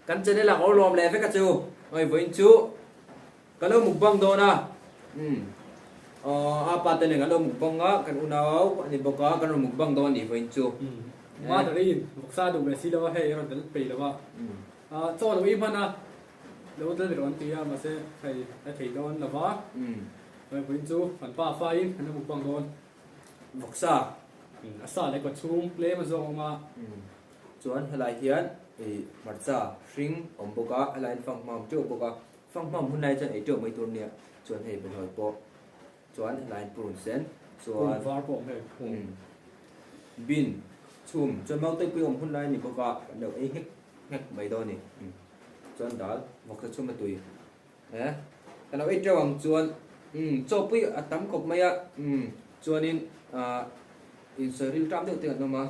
Kan channel ah ka lawm leh vek a chu. Oi vawiin chu ka lo mukbang dawn a. Umm aw a pa te nen kan lo mukbang a, kan unau a ni bawk a, kan rawn mukbang dawn a ni vawiin chu. Umm Mother-in vawksa duh ve si lo a, hei a rawn tel peih lo a. Chaw lo i hman a, lo tel ve rawh an ti a, mahse hei a thei dawn lo va. Oi vawiin chu kan pa faiin kan lo mukbang dawn. Vawksa. A sa leh kawchhung tlem a zawng awm a. Chuan helai hian ih hmarcha hring awm bawk a, helai hian fanghma awm teuh bawk a, fanghma awm hun lai chuan ei teuh mai tur nia, chuan hei bawlhhlawh pawh chuan helai hian purun sen chuan Purun var pawh awm hei. Umm bin chhum chuan mauteipui awm hun lai a ni bawk a, kan lo ei nghek nghek mai dawn a ni, umm chuan dal vawksa chhum a tui e, kan lo ei teuh ang chuan umm chaw pui a tam khawp mai a, umm chuanin ah. Insawi ril tram deuh te kan awm a,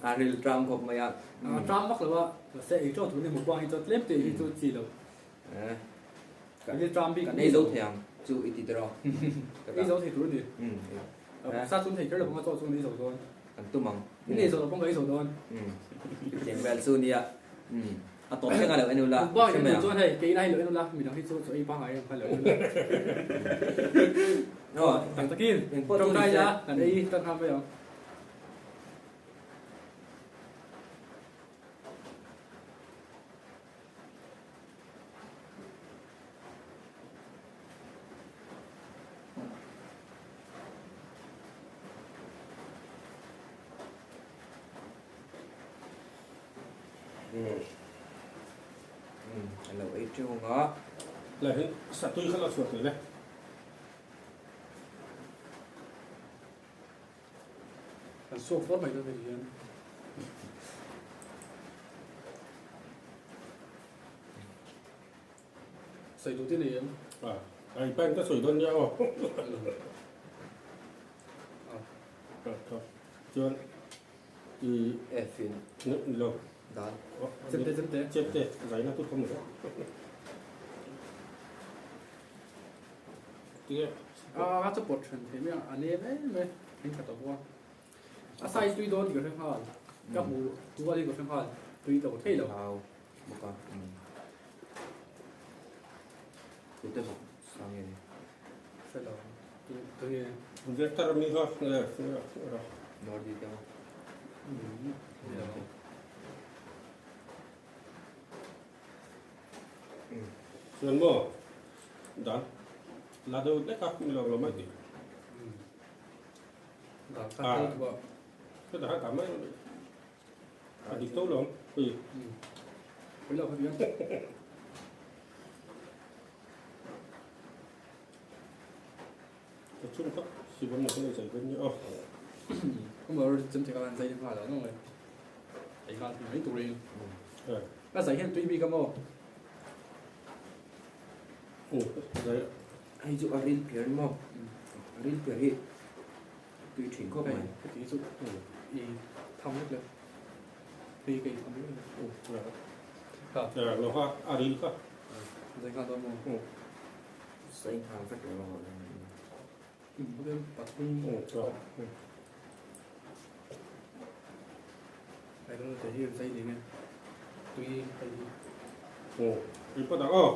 a ril tram khawp mai a. A tram vak lo a, mahse ei tawk tur ni mukbang hi chuan tlem te hi chu chi lo. Ril tram bik Kan ei zo thei ang chu i ti tiraw. Ei zo thei tur a ni. Sa chun thei kher lo pawh a chaw chu kan ei zo dawn. Kan tum ang. In ei zo lo pawh ka ei zo dawn. Chutiang vel chu nia. A tawp thleng a lo en ula. Mukbang in en tur chuan hei kei lai lo en ula, midang hi chu chaw ei pangngai em kha lo en ula. Tak takin tawngtai la kan ei tan nghal mai ang. A lo ei teuh ang a. Lai hi satui kha la chhuah thei le. Kan suak fur mai dawn hei hian. Sawi duh te nei em? A, ai pain ka sawi dawn nia aw. Chuan i F in ni lo. Dan. Chemte chemte. Chemte zaina tur kha mu. Tinge? A chu pawt then thei mai a, a nem em mai, in tha tawh bawk a. A size tui dawn tih ka hre nghal, ka hmu tual hi ka hre nghal, tui to thei lo. Thau bawk a. Tute bawk sang nge ni? Hre lo, tu tu nge? Vector mi kha nge ra. Nordi te maw? Ni lo. Chuan maw dan la deuh hlek a ni lo lo mai tih. Dan kha tel tu a. Ka dah ta mai a dik to lo ui. Pui lo kha biang. Ka chung kha sibam na kha zai ben ni a. Kuma ro chem theka an zai nghal lo ngai. Ei nghal mai turin. Ka zai hian tui bik a maw? Zai. Hei chu a ril phiar ni maw? A ril phiar hi tui thin khawp mai. Hei heti chu i tham vek le. Tui ka i tham vek le. Kha. Lo kha a ril kha. Zai nghal dawn maw? Zai nghal vek lo. Pathum. I don't know the hi zai ni nge tui hei hi. Aw i pawt ang aw.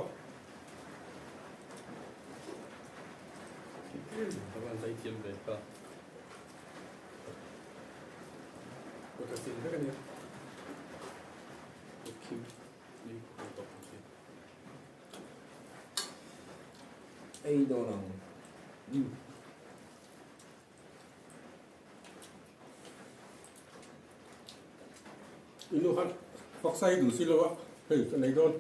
Ka van zai thiam ve ka. Kut a sin vek a nia. Kut khim ni kut tawp ang chi. Ei dawn ang. I nu khan paksa hi duh si lo a, hei ka nei dawn.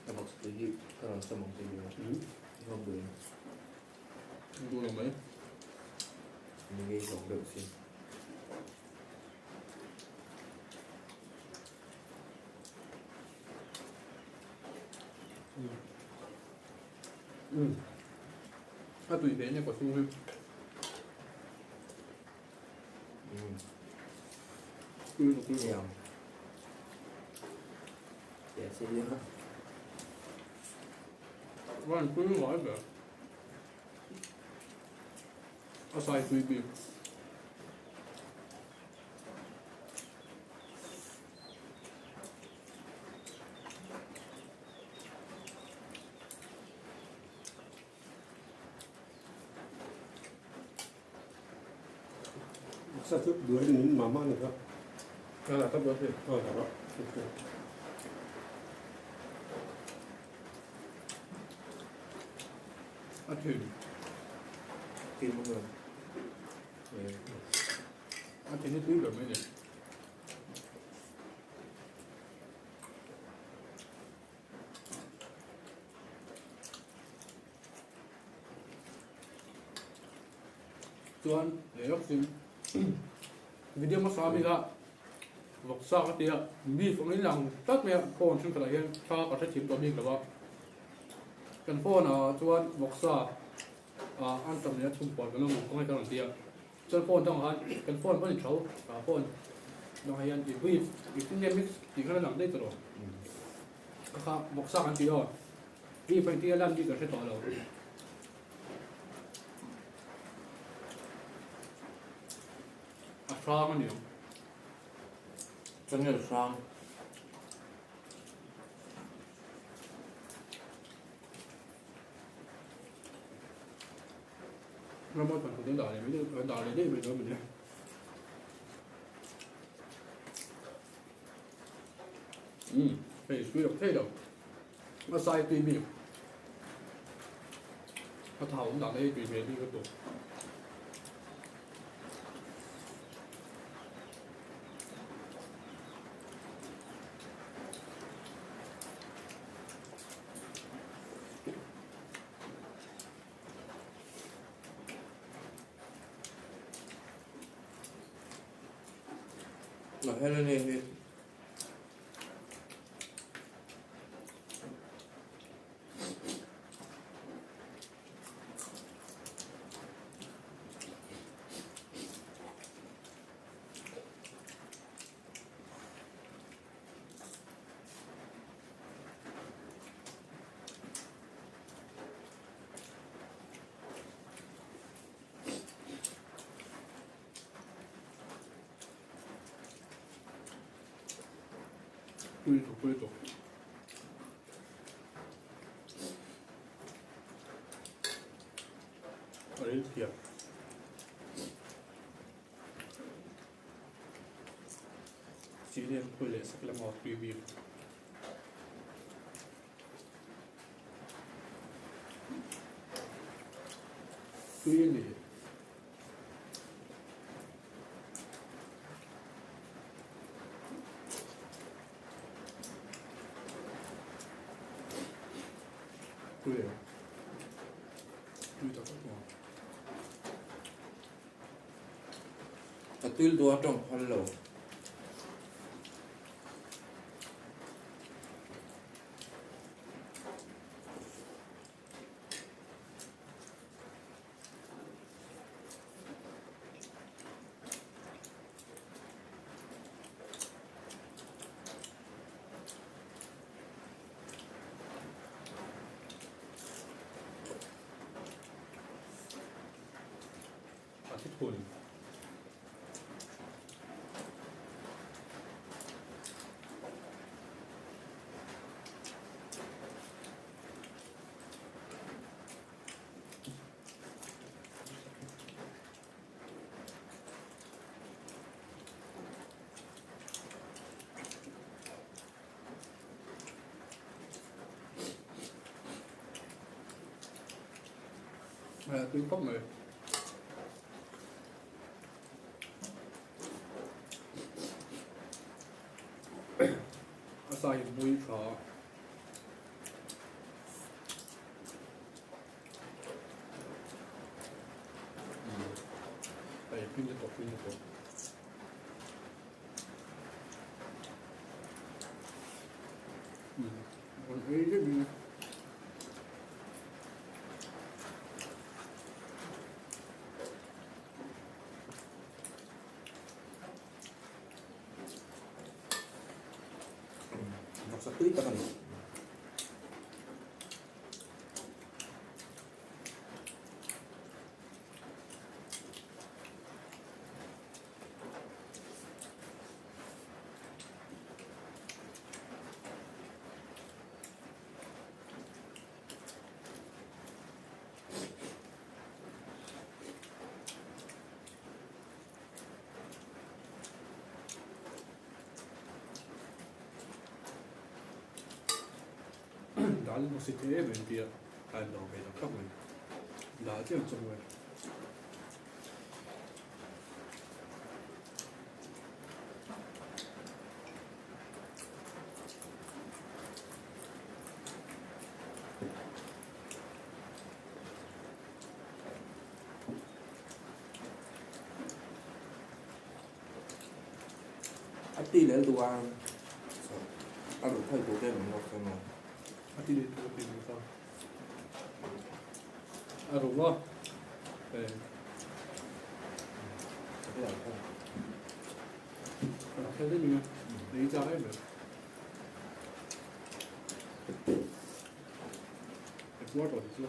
Ka box tui hi ka rawn sawm ang che hi i hawp duh em? Duh lo mai. Ni ngei hlawm deuh si. A tui ve nia ka chhung hi. Tui lutuk tui lutuk. Van tui ngai ve. A sai tui bik. Vawksa chu duai min mah mah a ni kha. Ka la tap dawn Aw la rawh. A thin. Thin bawk lo. A thin hi tui ber mai ni. Chuan leh lawk sin video hmasa ami kha vawksa ka tia beef ang in lang tlat mai a phone thenkhatah hian thla ka hrethiam tawh bik lo a kan phone ah chuan vawksa ah an tam leh a chhum pawl kan awm ang kawng hi ka rawn ti a chuan phone dangah khan kan phone pawh a ni tho ah phone dangah hian i beef engtin nge mix tih khan a lang daih tawh lo kha kha vawksa kan ti aw beef a intia lan bik ka hre tawh lo. A hrang a niang. Channel hrang. Rama kan kut dah leh mai dah leh daih mai dawn mawni. Umm hei sui lo thei lo. A sai tui bik. A thau awm dan ei tui hmel bik lutuk. A hel a ni hi. Tui tuk tui tuk. A ril thiam. Chili an phui leh sak lama tui bik. Tui a ni. Tui a. Tui tak tak maw. Ka tuil dua tawng phal lo. A thi thun. Tui khawp mai. A sa hi mui tha. Hei pin lutuk pin lutuk. Rawn ei deuh in. Vawksa tui tak a ni. Dal hmusit em em tia a en lo ve tak tak mai. Dal tlem chu mawi. A ti lel duh a, a ruh phei tur te an awm lawk chuan maw? A ti lel tur te an awm chuan a ruh maw? Hei. A phel daih mai a, ei chak em em. A puar tawh tih chu a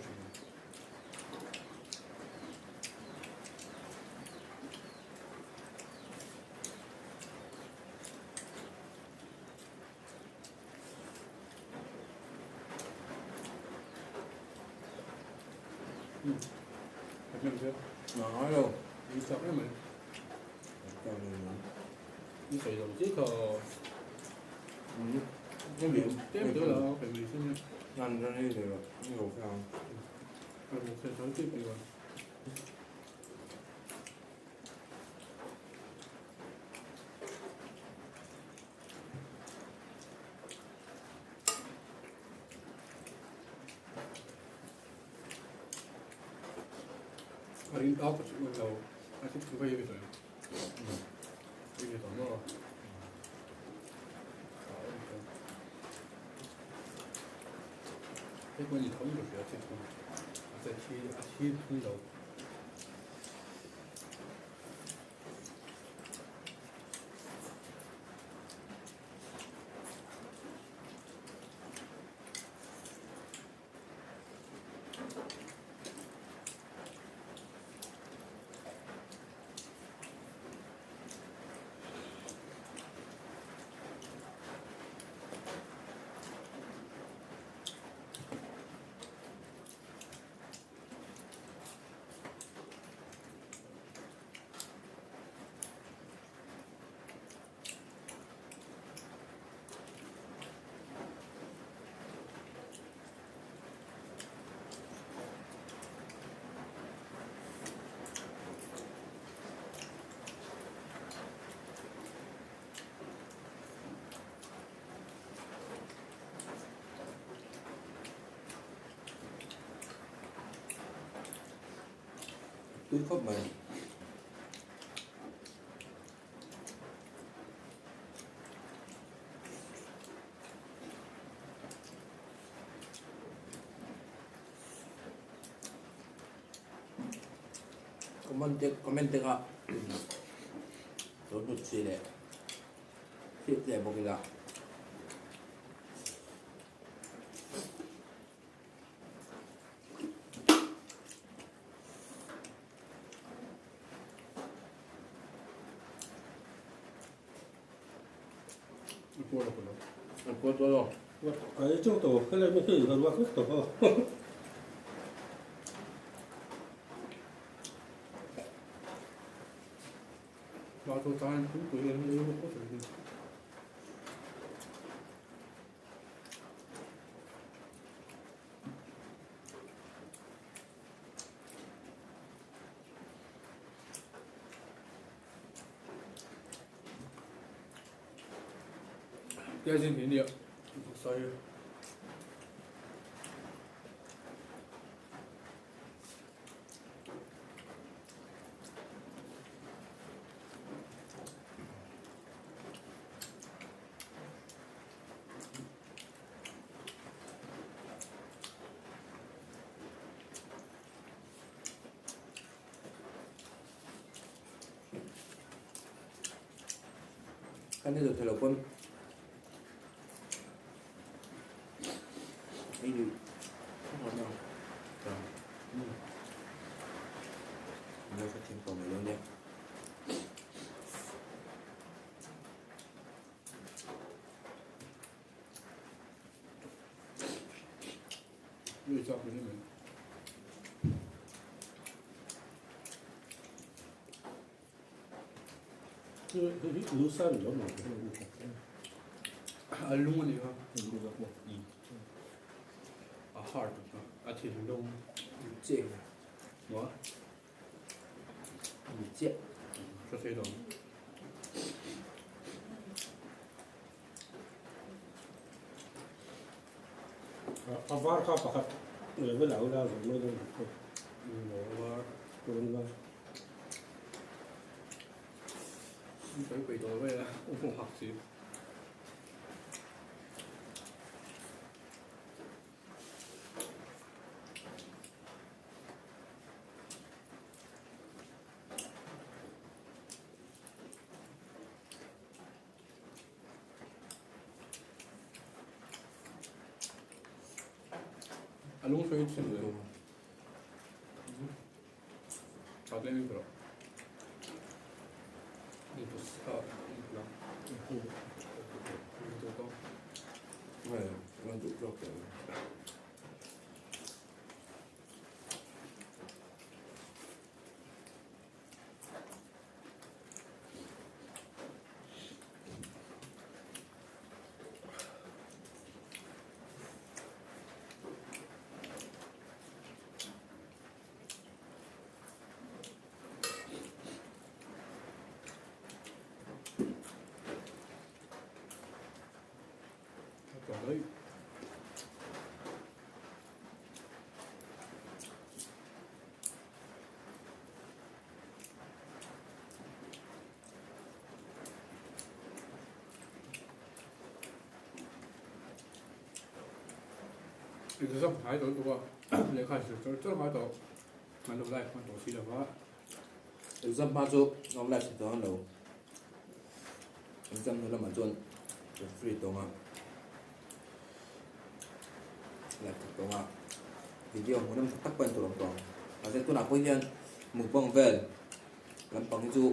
hre lo. Tui khawp mai. Comment te comment te kha lo hnut chhi leh hriat leh bawk ila. Kan ni lo thei lo pawn ei lui khawp ang a lo hrethiam tawh mai lo nia. heart a thinlung chiah maw ni chiah hre thei lo. A var kha pakhat level ah ula zawh mai dawn Maw a var purun var. Sawi peih tawh vel a hak si. A lung hruai thin lo. Tha tlem in rawh. Ni tu sa ni lang. Ni tu to. Hei, an duh tawk tawh. Exam hnai tawh lutuk a, lehkha zir chawr chawr ngai tawh an lo live hman tawh si lo va. Exam hma chu lo live thei tawh ang lo. Exam hnu lamah chuan ka free tawng a, live thei tawng a, video hmuhnawm tak tak pawh en tur awm tawh ang. Mahse tunah pawh hian mukbang vel lampang hi chu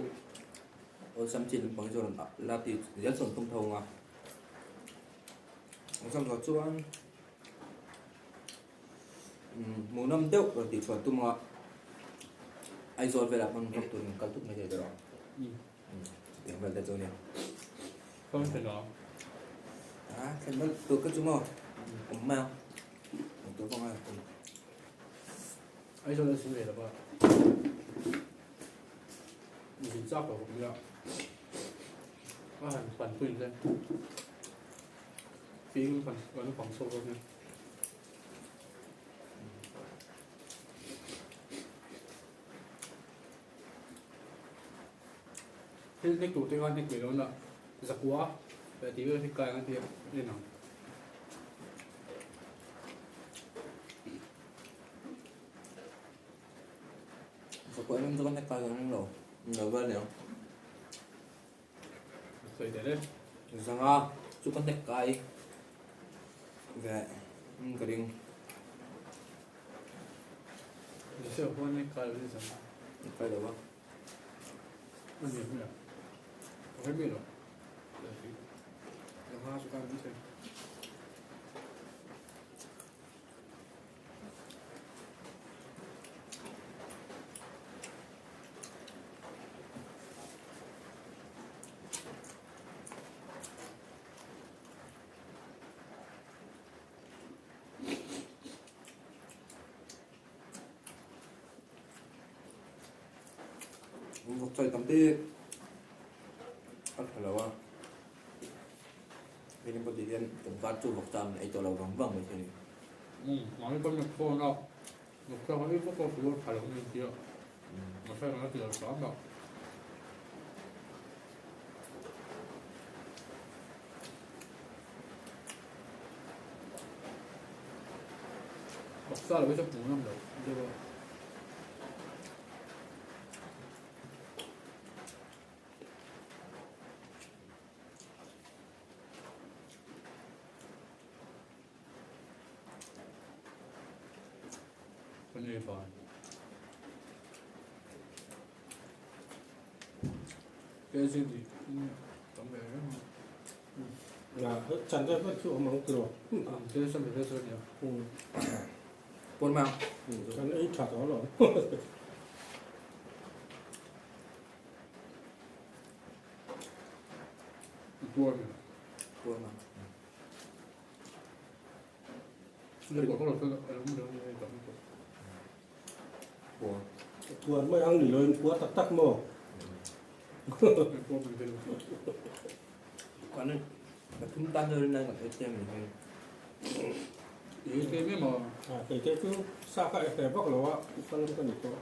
awlsam chin lampang hi chu rawn la ti zel sawn tum tho ang a. Exam zawh chuan hmuhnawm deuh rawn tih chhuah tum a Aizawl velah hman vak turin kal tut mai thei tawh chutiang vel te chu ania. Phone thlen a? A thlen vel tur ka chu maw awm mai ang awm tur pawh ngai awm. Aizawl a zin ve lo va zin chak lo bawk nia a han pan pui te. Fing kan kan fang chhuak dawn nia. Thil hnek tur te khan hnek ve dawn la zakua leh tih vel hnek kai ang a tia en ang. Zakua em em chu kan hnek kai dawn em lo, lo vel aniang. Sawi tel e. Zanga chu ka hnek kai ve in ka ring. Joseph pawh hnek kai lo ni zanga. Hnek kai lo va. A ni hmel a. Ka hre miah lo. Zanga chu kai mai thei. Vawk chawi tam te a tha lo a, hei pawh ti hian kan kar chu vawk cham ei tawh lo vang vang mai thei a ni. Mahni pawn a phone a, vawk cham a ei vak a, chu a tha lo a ni tia, mahse kan la ti lo hram a. Vawk sa lo hi chu hmuh nawm loh deuh a. Kan ei fai. Ke zin di tam ve reng a. Na chan ve vel chu awm ang tiraw. Ke sam ve chu ania. Pawn mai ang. Kan ei tha tawh alawm. Tuar mi. Tuar mai. Puar mai ang ni loin puar tak tak maw? Kan pathum tan chuan rin aiin kan ei tlem ni hei. Ei tlem em a. A kei te chu sa ka ei hle vak lo a, upa lam ka ni tawh a.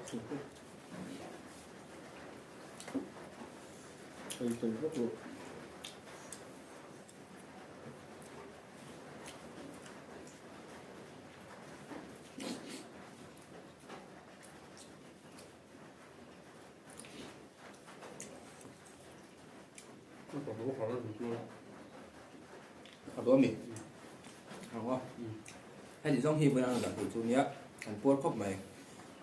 Ei tlem vak lo. A dawn mi ang aw heti zawng hi vawiin an rawn dah thei chu nia an puar khawp mai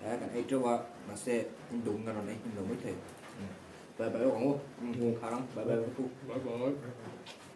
he kan ei teuh a mahse an duhna rawn ei hnem lo maithei bye bye awk ang u khar ang bye bye bye bye.